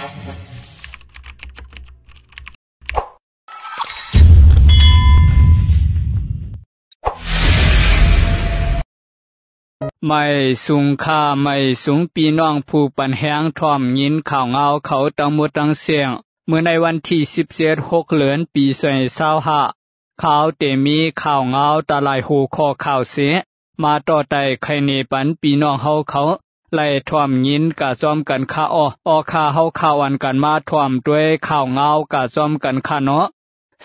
ໄໝສູງຄ່າ ໄໝສູງພີ່ນ້ອງຜູ້ປັນແຮງ ພ້ອມຍິນຂ່າວງາວເຂົາທັງໝົດທັງແສງ. ມື້ໃນວັນທີສິບເຈັດ ຫົກເດືອນ ປີສອງພັນຊາວຫ້າ ຂ່າວເຕມີຂ່າວງາວຕາຫຼາຍຫົວຂໍ້ຂ່າວເສ ມາຕໍ່ໄຕ່ໄຂເນປັນພີ່ນ້ອງເຮົາເຂົາ ໄດ້ພ້ອມຍິນກະພ້ອມກັນຄ່າ. ອໍ ອໍ ຄ່າ ເຮົາຂ່າວອັນກັນມາພ້ອມດ້ວຍຂ່າວງາວກະພ້ອມກັນຄ່າເນາະ.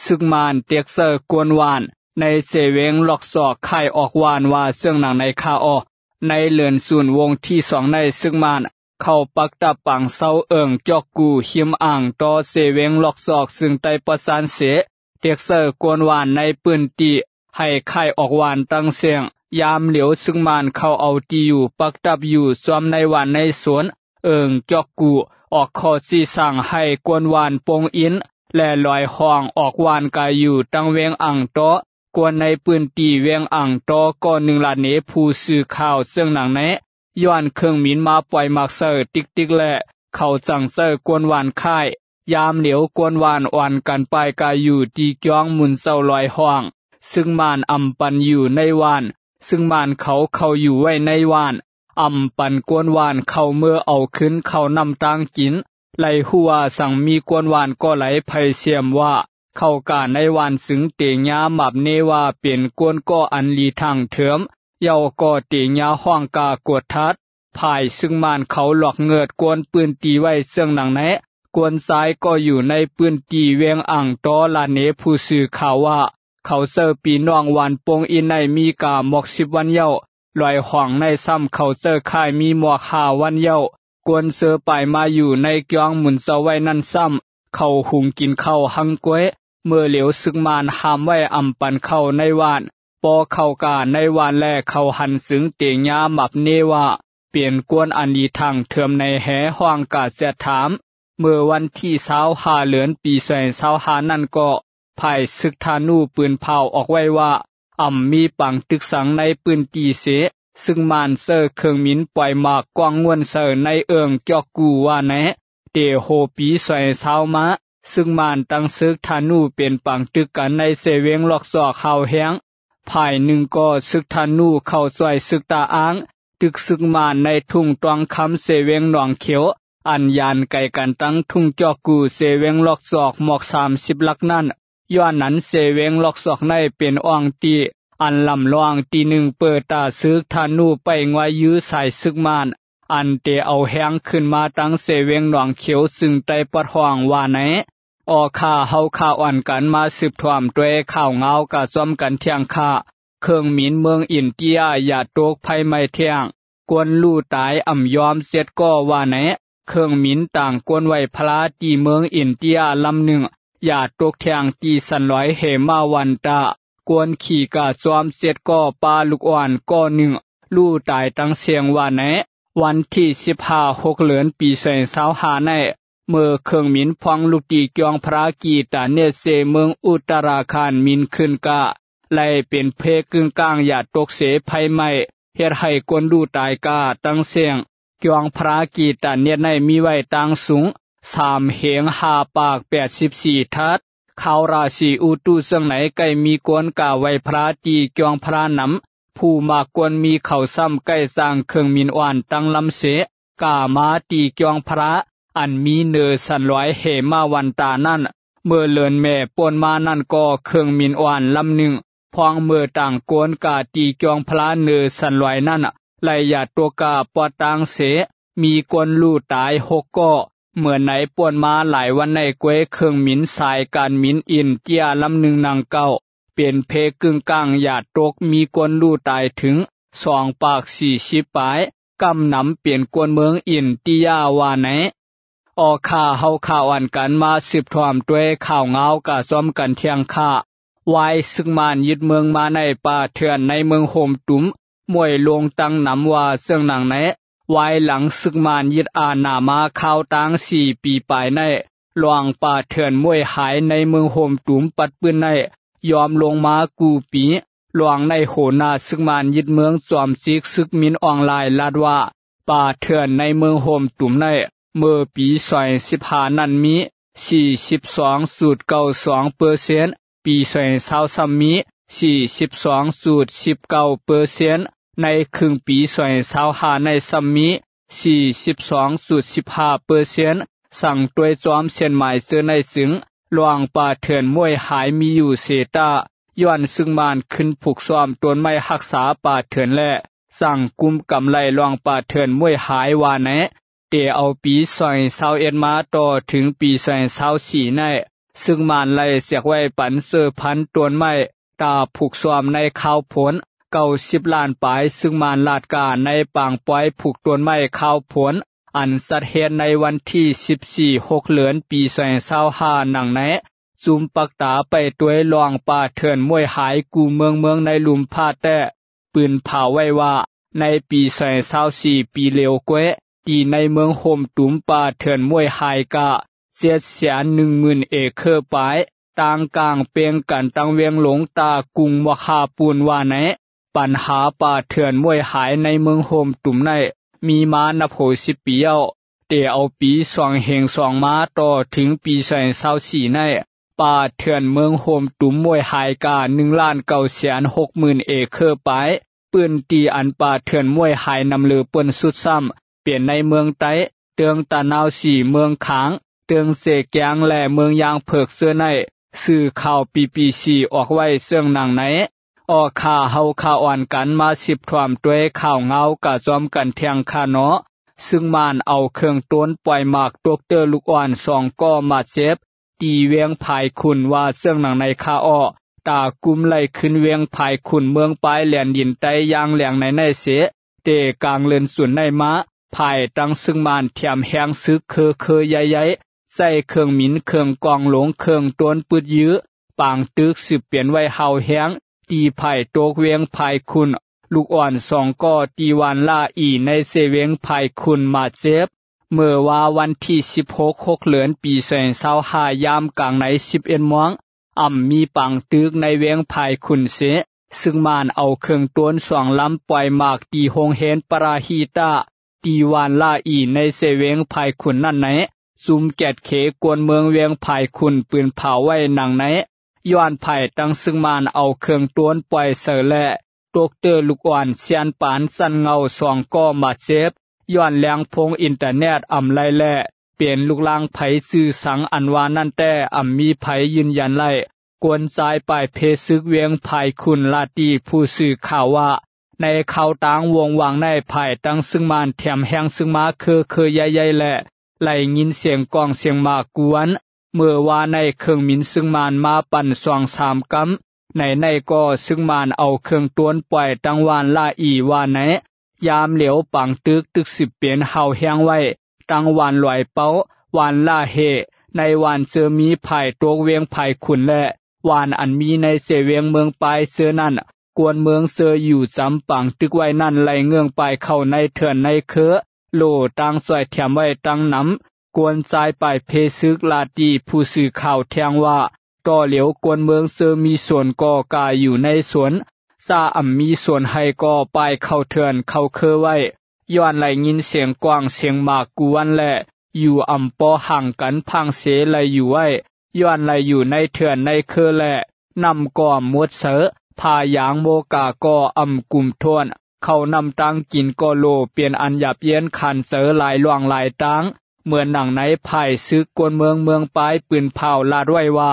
ຊຶກມານເຕັກເຊີກວນຫວານ ໃນເຊເວັງລອກຊອກຄ້າຍອອກຫວານ ວ່າເຊິ່ງໜັງໃນຄ່າ. ອໍ ໃນເດືອນສູນວົງທີສອງໃນ ຊຶກມານເຂົ້າປັກດັບປາງເຊົາເອີ່ງຈອກກູ ຮິມອ່າງຕໍ່ເຊເວັງລອກຊອກ ຊຶ່ງໄດ້ປະສານເສ ເຕັກເຊີກວນຫວານໃນພື້ນທີ່ ໃຫ້ຄ້າຍອອກຫວານຕັ້ງແສງ. ຍາມຫຼຽວຊຶກມານເຂົ້າເອົາທີ່ຢູ່ປັກດັບຢູ່ຊ່ວມໃນຫວານໃນສວນ ເອີ່ງຈອກກູ ອອກຂໍ້ຊີ້ສັ່ງໃຫ້ກວນຫວານປົງອິນ ແລະ ລອຍຮ່ອງອອກຫວານກາຍຢູ່ທາງວຽງອ່າງຕໍ. ກວນໃນພື້ນທີ່ວຽງອ່າງຕໍ ກໍໜຶ່ງລະເນຜູ້ສື່ຂ່າວເຊິ່ງໜັງໃນ ຍ້ອນເຄື່ອງບິນມາປ່ອຍໝາກໃສ່ຕິກໆ ແລະ ເຂົາຈັ່ງເຊີກວນຫວານຄ້າຍ. ຍາມຫຼຽວກວນຫວານອ່ອນກັນປາຍກາຍຢູ່ທີ່ກຽງໝູນເຊົາລອຍຮ່ອງ ຊຶກມານອຳປັນຢູ່ໃນຫວານ ຊຶກມານເຂົາເຂົ້າຢູ່ໄວ້ໃນຫວານ ອຳປັນກວນຫວານເຂົ້າເມືອເອົາຄືນເຂົ້ານ້ຳຕາງກິນ ໄລ່ຮູ້ວ່າສັງມີກວນຫວານກໍໄຫຼໄພສຽມວ່າ ເຂົ້າກາໃນຫວານ ຊຶ່ງເຕຍາໝາບເນວ່າເປັນກວນກໍອັນລີທາງເທີມ ເຍົາກໍເຕຍາຫ້ອງກາກວດທັດ. ພາຍຊຶກມານເຂົາລອກເງີດກວນພື້ນທີ່ໄວ້ເຊິ່ງໜັງໃນ ກວນຊາຍກໍຢູ່ໃນພື້ນທີ່ວຽງອ່າງຕໍລະເນຜູ້ສື່ຂ່າວວ່າ ເຂົາເຊີພີ່ນ້ອງຫວານປົງອິນໃນມີກາໝອກສິບວັນເຍົາ ລອຍຮ່ອງໃນຊ້ຳເຂົາເຊີຄ້າຍມີໝອກຫ້າວັນເຍົາ ກວນເຊີປາຍມາຢູ່ໃນກຽງໝູນເຊົາໄວ້ນັ້ນຊ້ຳ ເຂົາຫຸງກິນເຂົ້າຫັງກ້ວຍ. ເມື່ອຫຼຽວຊຶກມານຫ້າມໄວ້ອຳປັນເຂົ້າໃນຫວານ ພໍເຂົ້າກາໃນຫວານແລ ເຂົາຫັນຈຶ່ງເຕຍາໝາບເນວ່າ ເປັນກວນອັນດີທາງເທີມໃນແຮຮ້ອງກາແຊດຖາມ. ເມື່ອວັນທີຊາວຫ້າເດືອນ ປີສອງພັນຊາວຫ້ານັ້ນກໍ ພາຍຊຶກທານູປືນເຜົາອອກໄວ້ວ່າ ອຳມີປາງຕຶກສັງໃນພື້ນທີ່ເສ ຊຶກມານເຊີເຄື່ອງບິນປ່ອຍໝາກກ້ອງງວນເຊີໃນເອີ່ງຈອກກູວ່າແນ ເຕໂຮປີສອງພັນຊາວມາ ຊຶກມານຕັ້ງຊຶກທານູເປັນປາງຕຶກກັນໃນເຊເວັງລອກຊອກຮາວແຮງ. ພາຍໜຶ່ງກໍຊຶກທານູເຂົ້າຊ່ວຍຊຶກຕາອ່າງ ຕຶກຊຶກມານໃນທຸ່ງຕອງຄຳເຊເວັງໜອງຂຽວ ອັນຍານໄກກັນຕັ້ງທຸ່ງຈອກກູເຊເວັງລອກຊອກໝອກສາມສິບຫຼັກນັ້ນ ຍ້ອນນັ້ນເຊເວັງລອກຊອກໃນເປັນອ່ອງຕີອັນລຳລອງ ຕີໜຶ່ງເປີດຕາຊຶກທານູໄປງວາຍຢື້ສາຍຊຶກມານ ອັນເຕເອົາແຮງຂຶ້ນມາຕັ້ງເຊເວັງໜອງຂຽວ ຊຶ່ງໄດ້ປະທ້ອງວ່າແນ. ອໍ ຂ້າເຮົາຂ້າອ່ອນກັນມາສືບທວມດ້ວຍຂ່າວງາວກະຊອມກັນທ່ຽງຄ່າ ເຄື່ອງບິນເມືອງອິນເຕຍ ຢາຕົກໄຟໄໝ້ແທ່ງ ກວນລູກຕາຍອຳຍອມເຈັດກໍວ່າແນ. ເຄື່ອງບິນຕ່າງກວນໄຫວ້ພະລາທີ່ເມືອງອິນເຕຍລຳໜຶ່ງ ຢາຕົກແທ່ງທີ່ສັນລອຍເຫມາວັນຕາ ກວນຂີ່ກາຊອມເຈັດກໍ ປາລູກອ່ອນກໍໜຶ່ງ ລູກຕາຍຕັ້ງແສງວ່າແນ. ວັນທີສິບຫ້າ ຫົກເດືອນ ປີສອງພັນຊາວຫ້າໃນ ເມື່ອເຄື່ອງບິນພອງລູກຕີກຽງພະລາກີຕາເນດເຊເມືອງອຸດຕະຣາຄານ ບິນຂຶ້ນກະໄລ່ເປັນເພກຶ້ງກ້າງ ຢາຕົກເສໄຟໄໝ້ ເຮັດໃຫ້ກວນລູກຕາຍກາຕັ້ງແສງ. ກຽງພະລາກີຕາເນດໃນມີໄວ້ຕ່າງສູງ ສາມເຮງຫ້າປາກແປດສິບສີ່ທັດ. ຂ່າວລາຊີອຸຕຸເຊິ່ງໃນໃກ້ມີກວນກາໄຫວ້ພະລາຕີກຽງພະລານຳ ຜູ້ມາກວນມີເຂົາຊ້ຳໃກ້ສ້າງເຄື່ອງບິນອ່ອນຕັ້ງລຳເສ ກາມາຕີກຽງພະລາ ອັນມີເນີສັນລອຍເຫມາວັນຕານັ້ນ. ເມື່ອເດືອນແມ່ປົນມານັ້ນກໍເຄື່ອງບິນອ່ອນລຳໜຶ່ງ ພອງເມືອຕ່າງກວນກາຕີກຽງພະລາເນີສັນລອຍນັ້ນ ໄລ່ຢາຕົກກາປອດຕ່າງເສ ມີກວນລູກຕາຍຫົກກໍ. ເມື່ອໃນປ່ວນມາຫຼາຍວັນໃນ ກວຍເຄື່ອງບິນສາຍການບິນອິນເຕຍລຳໜຶ່ງນຳເກົ່າ ເປັນເພກຶ້ງກ້າງຢາຕົກ ມີກວນລູກຕາຍເຖິງສອງປາກສີ່ສິບປາຍ ກຳນຳເປັນກວນເມືອງອິນເຕຍວ່າແນ. ອໍ ຂ້າເຮົາຂ້າອ່ອນກັນມາສືບທອມດ້ວຍຂ່າວງາວກະຊອມກັນທ່ຽງຄ່າ. ວາຍຊຶກມານຍຶດເມືອງມາໃນປ່າເຖື່ອນໃນເມືອງໂຮມຕຸມ ມວຍລົງຕັ້ງນຳວ່າເຊິ່ງນາງໃນ ວາຍຫຼັງຊຶກມານຍຶດອານາມາຄາວຕາງສີ່ປີປາຍໃນ ລວງປ່າເຖື່ອນມວຍຫາຍໃນເມືອງໂຮມຕຸມປັດປືນໃນ ຍອມລົງມາກູ່ປີ. ລວງໃນໂຫນາຊຶກມານຍຶດເມືອງຈອມຈິກ ຊຶກມິນອອງລາຍ ລາດວ່າ ປ່າເຖື່ອນໃນເມືອງໂຮມຕຸມໃນ ເມື່ອປີສອງພັນສິບຫ້ານັ້ນມີສີ່ສິບສອງຈຸດເກົ້າສອງເປີເຊັນ, ປີສອງພັນຊາວຊໍ່າມີສີ່ສິບສອງຈຸດສິບເກົ້າເປີເຊັນ, ໃນເຄິ່ງປີສອງພັນຊາວຫ້າໃນຊໍ່າມີສີ່ສິບສອງຈຸດສິບຫ້າເປີເຊັນ. ສັງດ້ວຍຈອມເຊັ່ນໝາຍເຈີໃນຈຶ່ງ ລວງປ່າເຖື່ອນມ້ວຍຫາຍມີຢູ່ເສຕາ ຍ້ອນຊຶກມານຂຶ້ນຜຸກຊ້ອມຕົ້ນໄມ້ຮັກສາປ່າເຖື່ອນ ແລະ ສັ່ງກຸມກຳໄລ່ລວງປ່າເຖື່ອນມ້ວຍຫາຍວ່າແນ. ແຕ່ເອົາປີສອງພັນຊາວເອັດມາຕໍ່ເຖິງປີສອງພັນຊາວສີ່ໃນ ຊຶກມານໄລ່ແຈກໄວ້ປັນເຊື້ອພັນຕົ້ນໄມ້ ຕາຜູກຊ້ອມໃນຄາວຝົນເກົ້າສິບລ້ານປາຍ. ຊຶກມານລາດກາໃນປາງປ່ອຍຜູກຕົ້ນໄມ້ຄາວຝົນ ອັນຈັດເຮັດໃນວັນທີສິບສີ່ ຫົກເດືອນ ປີສອງພັນຊາວຫ້າ ໜັງໃນ ຈຸມປັກຕາໄປດ້ວຍລວງປ່າເຖື່ອນມ້ວຍຫາຍ ກູ່ເມືອງເມືອງໃນລຸ່ມຜາແຕ້ ປືນເຜົາໄວ້ວ່າ ໃນປີສອງພັນຊາວສີ່ ປີຫຼຽວກ້ວຍ ທີ່ໃນເມືອງໂຮມຕຸມ ປ່າເຖື່ອນມ້ວຍຫາຍກະເຈັດແສນໜຶ່ງໝື່ນເອເຄີປາຍ, ຕ່າງກາງເປ່ງກັນຕັ້ງວຽງຫຼົງຕາກຸງມວກຫາປູນວ່າໃນ. ບັນຫາປ່າເຖື່ອນມ້ວຍຫາຍໃນເມືອງໂຮມຕຸມໃນ ມີມານັບຫົກສິບປີແລ້ວ, ແຕ່ເອົາປີສອງເຮງສອງມາຕໍ່ເຖິງປີສອງພັນຊາວສີ່ໃນ ປ່າເຖື່ອນເມືອງໂຮມຕຸມມ້ວຍຫາຍກາໜຶ່ງລ້ານເກົ້າແສນຫົກໝື່ນເອເຄີປາຍ. ພື້ນທີ່ອັນປ່າເຖື່ອນມ້ວຍຫາຍນຳເຫຼືອເປີ້ນສຸດຊ້ຳ ເປັນໃນເມືອງໃຕ້ ເຕີງຕານາວສີ ເມືອງຂາງ ເຕີງເຊແກງ ແລະ ເມືອງຢາງເຜິກເຊີ້ອໃນ ສື່ຂ່າວ ບີບີຊີ ອອກໄວ້ເຊິ່ງໜັງໃນ. ອອກຂ້າເຮົາຂ້າອ່ອນກັນມາສິບຖ້ວມດ້ວຍຂ່າວງາວກະຈອມກັນທ່ຽງຄາເນາະ. ຊຶກມານເອົາເຄື່ອງໂຕນປ່ອຍໝາກຕົກເຕີລູກອ່ອນສອງກໍບາດເຈັບ ທີ່ວຽງພາຍຂຸນວ່າເຊິ່ງໜັງໃນຄາເອາະ. ຕາກຸມໄລ່ຂຶ້ນວຽງພາຍຂຸນເມືອງປາຍແລນດິນໃຕ້ຢ່າງແລງໃນໃນເສ ແຕ່ກາງເດືອນຊຸນໃນມາ ພາຍຕັ້ງຊຶກມານແຖມແຮງຊຶກເຄີໆໃຫຍ່ໆ ໃຊ້ເຄື່ອງມິນ ເຄື່ອງກອງຫຼົງ ເຄື່ອງໂຕນປຶດຍື ປາງຕຶກສືບເປັນໄວ້ຮາວແຮງ ທີ່ພາຍຕົກວຽງພາຍຂຸນ ລູກອ່ອນສອງກໍທີ່ວານລາອີ ໃນເຊວຽງພາຍຂຸນມາເຈັບ. ເມື່ອວາວັນທີສິບຫົກ ຫົກເດືອນ ປີສອງພັນຊາວຫ້າ ຍາມກາງໃນສິບເອັດໂມງ ອຳມີປາງຕຶກໃນວຽງພາຍຂຸນເສ ຊຶກມານເອົາເຄື່ອງໂຕນສອງລຳປ່ອຍໝາກທີ່ໂຮງຮຽນປະລາຮີຕາ ທີ່ວານລາອີ ໃນເຊວຽງພາຍຂຸນນັ້ນໃນ ຊຸມແກດເຂກວນເມືອງວຽງພາຍຂຸນ ປືນເຜົາໄວ້ໜັງໃນ. ຍ້ອນພາຍຕັ້ງຊຶກມານເອົາເຄື່ອງໂຕນປ່ອຍໃສ່ແລະ ຕົກເຕີລູກອ່ອນຊຽນປານຊັ້ນເຫງົາສອງກໍບາດເຈັບ ຍ້ອນແລງພົງອິນເຕີເນັດອຳໄລແລະ ເປັນລູກລາງໃຜຊື່ສັງອັນວ່ານັ້ນແຕ່ອຳມີໃຜຢືນຢັນໄດ້. ກວນຊາຍປາຍເພຊຶກວຽງພາຍຂຸນລາຕີຜູ້ສື່ຂ່າວວ່າ ໃນຄາວຕາງວົງວາງໃນ ພາຍຕັ້ງຊຶກມານແຖມແຮງຊຶກມາເຄີໆໃຫຍ່ໆ ແລະ ໄດ້ຍິນສຽງກ້ອງສຽງໝາກກວນ. ເມື່ອວາໃນເຄື່ອງມິນຊຶກມານມາປັ່ນສອງສາມກຳ ໃນໃນກໍຊຶກມານເອົາເຄື່ອງໂຕນປ່ອຍຕັ້ງວານລາອີວ່າໃນ. ຍາມຫຼຽວປາງຕຶກຕຶກສືບເປັນຮາວແຮງໄວ້ ຕັ້ງວານລອຍເປົ້າ, ວານລາເຮ, ໃນວານເຈີມີພາຍຕົກວຽງພາຍຂຸນ ແລະ ວານອັນມີໃນເຊວຽງເມືອງປາຍເຈີນັ້ນ ກວນເມືອງເຈີຢູ່ຈຳປາງຕຶກໄວ້ນັ້ນ ໄລ່ເງື່ອງປາຍເຂົ້າໃນເຖື່ອນໃນເຄີ ໂລຕ່າງຊ່ອຍແຖມໄວ້ຕັ້ງນຳ. ກວນຊາຍປາຍເພຊຶກລາຕີຜູ້ສື່ຂ່າວແທງວ່າ ຕໍ່ຫຼຽວກວນເມືອງເຈີມີສວນກໍກາຢູ່ໃນສວນ ຊາອຳມີສວນໄຮ່ກໍປາຍເຂົ້າເຖື່ອນເຂົ້າເຄີໄວ້ ຍ້ອນໄດ້ຍິນສຽງກ້ອງສຽງໝາກກວນ ແລະ ຢູ່ອຳປໍຫ່າງກັນພາງເສໄດ້ຢູ່ໄວ້ ຍ້ອນໄດ້ຢູ່ໃນເຖື່ອນໃນເຄີ ແລະ ນ້ຳກໍໝົດໃສ ຜ້າຢາງໂມກາກໍອຳກຸມໂທນ ເຂົ້ານ້ຳຕາງກິນກໍໂລ ເປັນອັນຫຍາບເຢັນຂັນໃຈຫຼາຍລ່ອງຫຼາຍຕາງ. ເມື່ອໜັງໃນພາຍຊຶກກວນເມືອງເມືອງປາຍປືນເຜົາລາດໄວ້ວ່າ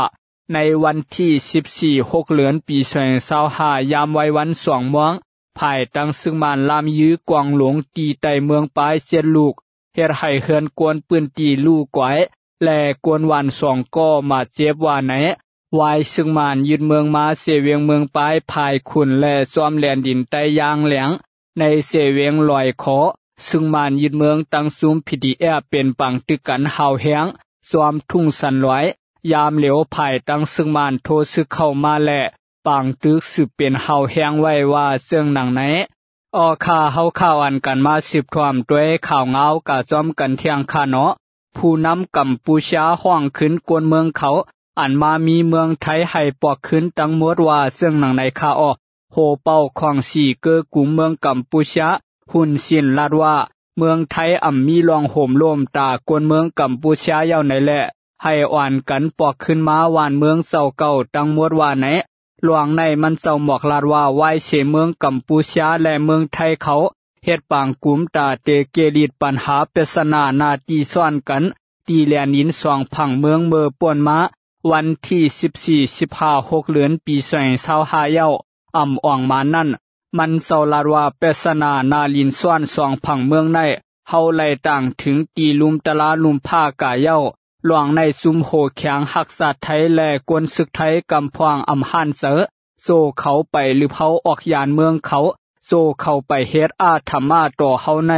ໃນວັນທີສິບສີ່ ຫົກເດືອນ ປີສອງພັນຊາວຫ້າ ຍາມໄວວັນສອງໂມງ ພາຍຕັ້ງຊຶກມານລາມຍືກວາງຫຼົງຕີໃຕ້ເມືອງປາຍເຈັດລູກ ເຮັດໃຫ້ເຮືອນກວນພື້ນທີ່ລູກກວາຍ ແລະ ກວນວານສອງກໍບາດເຈັບວ່າໃນ. ວາຍຊຶກມານຍຶດເມືອງມາເຊວຽງເມືອງປາຍພາຍຂຸນ ແລະ ຊອມແລນດິນໃຕ້ຢ່າງແລງ ໃນເຊວຽງລອຍຄໍ ຊຶກມານຍຶດເມືອງຕັ້ງຊຸມ ພີດີເອັຟ ເປັນປາງຕຶກກັນຮາວແຮງ ຊອມທຸ່ງສັນລອຍ ຍາມຫຼຽວພາຍຕັ້ງຊຶກມານໂທຊຶກເຂົ້າມາ ແລະ ປາງຕຶກສືບເປັນຮາວແຮງໄວ້ວ່າເຊິ່ງໜັງໃນ. ອອກຂ້າເຮົາຂ່າວອັນກັນມາສືບຖ້ວມດ້ວຍຂ່າວງາວກະຈອມກັນທ່ຽງຄາເນາະ. ຜູ້ນຳກຳປູເຈຍຮ້ອງຂຶ້ນກວນເມືອງເຂົາ ອັນມາມີເມືອງໄທໃຫ້ປອກຄືນທັງໝົດວ່າເຊິ່ງໜັງໃນຄາອອກ. ໂຮເປົາຂອງສີເກີກຸມເມືອງກຳປູເຈຍ ຮຸນຊິນ ລາດວ່າ ເມືອງໄທອຳມີລອງໂຫມໂລມຕາກວນເມືອງກຳປູເຈຍເຫຍົາໃນແລະ ໃຫ້ອອນກັນປອກຄືນມາບ້ານເມືອງເຈົ້າເກົ່າທັງໝົດວ່າໃນ. ລວງໃນມັນເຈົ້າໝອກລາດວ່າ ວາຍເສເມືອງກຳປູເຈຍ ແລະ ເມືອງໄທເຂົາ ເຮັດປາງກຸມຕາເຕເກລີດ ບັນຫາເປັດສະໜາໜ້າທີ່ຊ້ອນກັນ ທີ່ແລນດິນສອງຝັ່ງເມືອງເມີ່ປ່ນມາ ວັນທີສິບສີ່ ສິບຫ້າ ຫົກເດືອນ ປີສອງພັນຊາວຫ້າເຫຍົາ ອຳອອງມານັ້ນ ມັນເຈົ້າລາດວ່າ ເປັດສະໜາໜ້າດິນຊ້ອນສອງຝັ່ງເມືອງໃນ ເຮົາໄລ່ຕ່າງເຖິງທີ່ລຸ່ມຕະລາລຸ່ມພາກາເຫຍົາ ລວງໃນຊຸມໂຫແຂງຮັກຊາດໄທ ແລະ ກົນຊຶກໄທກຳພອງອຳຫ້ານເຈີ ໂຊເຂົາໄປລຶບເຮົາອອກຢານເມືອງເຂົາ ໂຊເຂົາໄປເຮັດອາທຳມາຕໍ່ເຮົາໃນ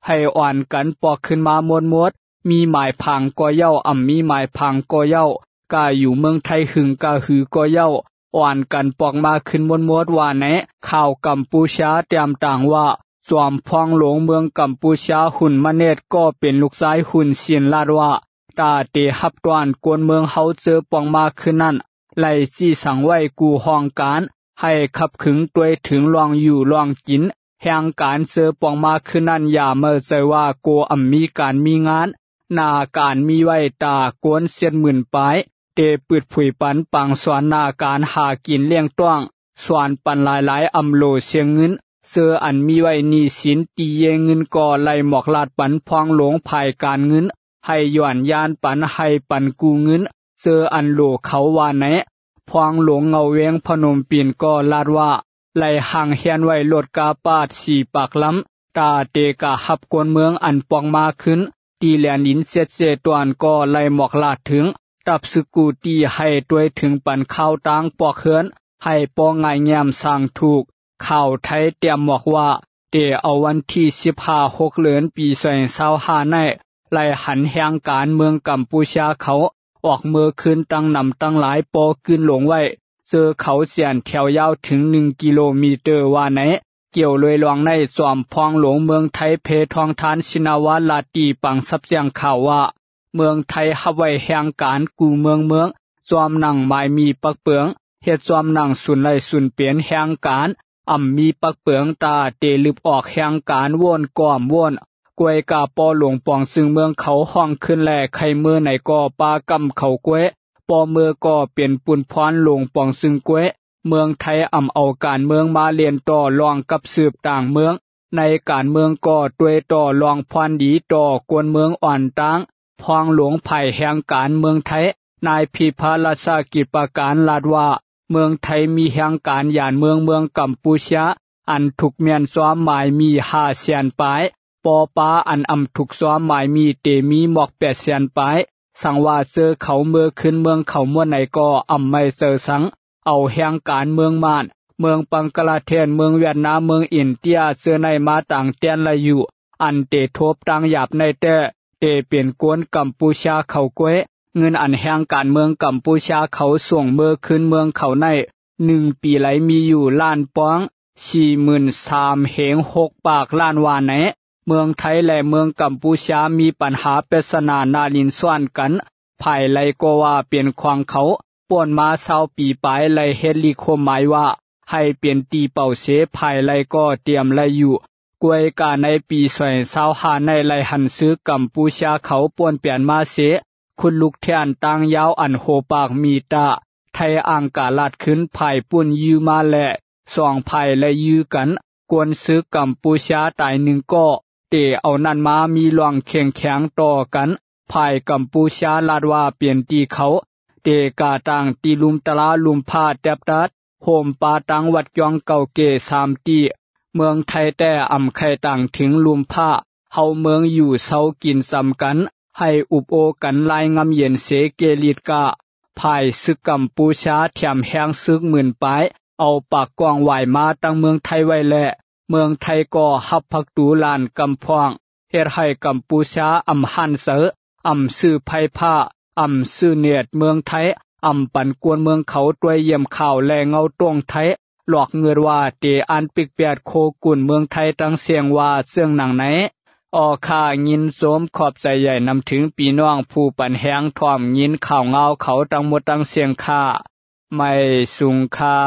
ໃຫ້ອອນກັນປອກຄືນມາໝົດໆ ມີໝາຍຜັງກໍເຫຍົາ ອຳມີໝາຍຜັງກໍເຫຍົາ ກະຢູ່ເມືອງໄທຫຶງກະຫືກໍເຫຍົາ ອອນກັນປອກມາຄືນໝົດໆ ວ່າໃນ. ຂ່າວກຳປູເຈຍແຕ້ມຕ່າງວ່າ ຈອມພວງຫຼວງເມືອງກຳປູເຈຍ ຮຸນມະເນດ ກໍເປັນລູກຊາຍຮຸນຊິນ ລາດວ່າ ຕາເຕຮັບຕ້ອນກວນເມືອງເຮົາເຈີປອງມາຄືນນັ້ນ ໄລ່ຊີ້ສັງໄວ້ກູ່ຫ້ອງການ ໃຫ້ຂັບຂຶງຕວຍເຖິງລວງຢູ່ລວງກິນ ແຮງການເຈີປອງມາຄືນນັ້ນ ຢ່າເມີໃຈວ່າໂກອຳມີການມີງານ ໜ້າການມີໄວ້ຕາກວນເຈັດໝື່ນປາຍ ເຕປຶດຜຸຍປັນປັງສອນໜ້າການຫາກິນລ້ຽງຕ້ອງ ສອນປັນຫຼາຍໆ ອຳໂຫຼເຊຍເງິນ ເຈີອັນມີໄວ້ໜີ້ສິນ ຕີເຢເງິນກໍໄລ່ໝອກລາດປັນພວງຫຼວງຝ່າຍການເງິນ ໃຫ້ຍ້ອນຢ້ານປັນ ໃຫ້ປັນກູ້ເງິນ ເຈີອັນໂຫຼເຂົາວ່າໃນ. ພວງຫຼວງເງົາເວງພະນົມປິນກໍລາດວ່າ ໄລ່ຫ້າງແຮນໄວ້ລົດກາປາດສີ່ປາກລຳ ຕາເຕກະຮັບກວນເມືອງອັນປອກມາຄືນ ທີ່ແລນດິນເຈັດເຈຕວນກໍໄລ່ໝອກລາດເຖິງ ຕັບຊຶກກູຕີໃຫ້ຕວຍເຖິງປັນຂ່າວຕ່າງປອກເຮືອນ ໃຫ້ປ້ອງງ່າຍແຍ້ມສ້າງທຸກ. ຂ່າວໄທແຕ້ມໝອກວ່າ ເຕເອົາວັນທີສິບຫ້າ ຫົກເດືອນ ປີສອງພັນຊາວຫ້າໃນ ໄລ່ຫັນແຮງການເມືອງກຳປູເຈຍເຂົາ ອອກເມືອຄືນຕັ້ງນຳຕັ້ງຫຼາຍ ປໍກືນຫຼົງໄວ້ ເຈີເຂົາຈຽນແຖວຍາວເຖິງໜຶ່ງກິໂລມີເຕີວ່າໃນ. ກ່ຽວລວຍລວງໃນ ຈອມພວງຫຼວງເມືອງໄທ ເພທອງທານ ຊິນະວາ ລາດຕີປັງສັບແຈ້ງຂ່າວວ່າ ເມືອງໄທຮັບໄວ້ແຮງການກູ່ເມືອງເມືອງ ຈອມນັ່ງໝາຍມີປັກເປິງ ເຮັດຈອມນັ່ງສູນໄລ່ສູນເປັນແຮງການ ອຳມີປັກເປິງ ຕາເຕລຶບອອກແຮງການໂວນກອມໂວນ ກວຍກາປໍຫຼວງປອງຊຶງເມືອງເຂົາຮ້ອງຂຶ້ນແລ ໃຄເມີໃນກໍປາກຳເຂົາກວຍ ປໍເມີກໍເປັນປຸນພອນຫຼວງປອງຊຶງກວຍ. ເມືອງໄທອຳເອົາການເມືອງມາເລ່ນຕໍ່ລອງກັບສືບຕ່າງເມືອງ ໃນການເມືອງກໍຕວຍຕໍ່ລອງພອນດີຕໍ່ກວນເມືອງອ່ອນຕ່າງ. ພວງຫຼວງຝ່າຍແຮງການເມືອງໄທ ນາຍພິພາລາຊາກິດປະການ ລາດວ່າ ເມືອງໄທມີແຮງການຢານເມືອງເມືອງກຳປູເຈຍ ອັນຖືກແມ່ນຊອມໝາຍມີຫ້າແສນປາຍ ປໍປາອັນອຳຖືກຊອມໝາຍມີເຕມີໝອກແປດແສນປາຍ. ສັງວ່າເຈີເຂົາເມືອຄືນເມືອງເຂົາໝົດໃນກໍອຳໄມ່ເຈີສັງ ເອົາແຮງການເມືອງມານ ເມືອງບັງກະລາເທດ ເມືອງຫວຽດນາມ ເມືອງອິນເຕຍ ເຈີໃນມາຕາງແຕ່ນລະຢູ່ ອັນເຕໂທບຕາງຫຍາບໃນແຕ່ ເຕເປັນກວນກຳປູເຈຍເຂົາກວຍ. ເງິນອັນແຮງການເມືອງກຳປູເຈຍເຂົາສົ່ງເມືອຄືນເມືອງເຂົາໃນ ໜຶ່ງປີໄລມີຢູ່ລ້ານປອງ ສີ່ໝື່ນສາມເຮງຫົກປາກລ້ານວານໃນ. ເມືອງໄທ ແລະ ເມືອງກຳປູເຈຍມີປັນຫາເປັດສະໜາໜ້າດິນຊ້ອນກັນ ຜາຍໄລກໍວ່າເປັນຂອງເຂົາ ປ່ນມາຊາວປີປາຍ ໄລເຮັດລີກໂຄມໝາຍວ່າ ໃຫ້ເປັນຕີເປົ່າເສ ຜາຍໄລກໍຕຽມໄລຢູ່. ກວຍກາໃນປີສອງພັນຊາວຫ້າໃນ ໄລຫັນຊຶກກຳປູເຈຍເຂົາປ່ນແປນມາເສ ຂຸດລຸກແທ່ນຕ່າງຍາວອັນໂຫປາກມີຕາ ໄທອ່າງກາລາດຂຶ້ນ ຜາຍປຸ້ນຢື້ມາແລະ ສອງຜາຍໄລຢື້ກັນ ກວນຊຶກກຳປູເຈຍຕາຍໜຶ່ງກໍ ເຕເອົານັ້ນມາມີລວງເຄັ່ງແຂງຕໍ່ກັນ ຜາຍກຳປູເຈຍລາດວ່າເປັນຕີເຂົາ ເຕກາຕັ້ງຕີລຸ່ມຕະລາລຸ່ມພາແຕັບຕັດ ໂຮມປາຕັງວັດກຽງເກົ່າເກສາມຕີ ເມືອງໄທແຕ່ອຳໄຂ່ຕ່າງເຖິງລຸ່ມພາ ເຮົາເມືອງຢູ່ເຊົາກິນຊຳກັນ ໃຫ້ອຸບໂອກັນລາຍງາມເຢັນເສເກລິດກະ ຜາຍຊຶກກຳປູເຈຍແຖມແຮງຊຶກໝື່ນປາຍ ເອົາປາກກ້ອງຫວາຍມາຕັ້ງເມືອງໄທໄວ້ແລະ ເມືອງໄທກໍຮັບພັກຕູຫຼານກຳພອງ ເຮັດໃຫ້ກຳປູເຈຍອຳຫັນເຈີ ອຳຊື້ໄຟຟ້າ ອຳຊື້ເນັດເມືອງໄທ ອຳປັນກວນເມືອງເຂົາດ້ວຍຢ້ຽມຂ່າວແລະເງົາຕົງໄທ ຫຼອກເງືອດວ່າເຕອ່ານປິກແປດໂຄກຸນເມືອງໄທຕັ້ງເສງວ່າເຊິ່ງໜັງໃນ. ອອກຂ້າຍິນຊົມຂອບໃຈໃຫຍ່ນຳເຖິງພີ່ນ້ອງຜູ້ປັນແຮງຖ້ອມຍິນຂ່າວງາວເຂົາທັງໝົດທັງເສງຂ້າ ໄມສູງຄ່າ.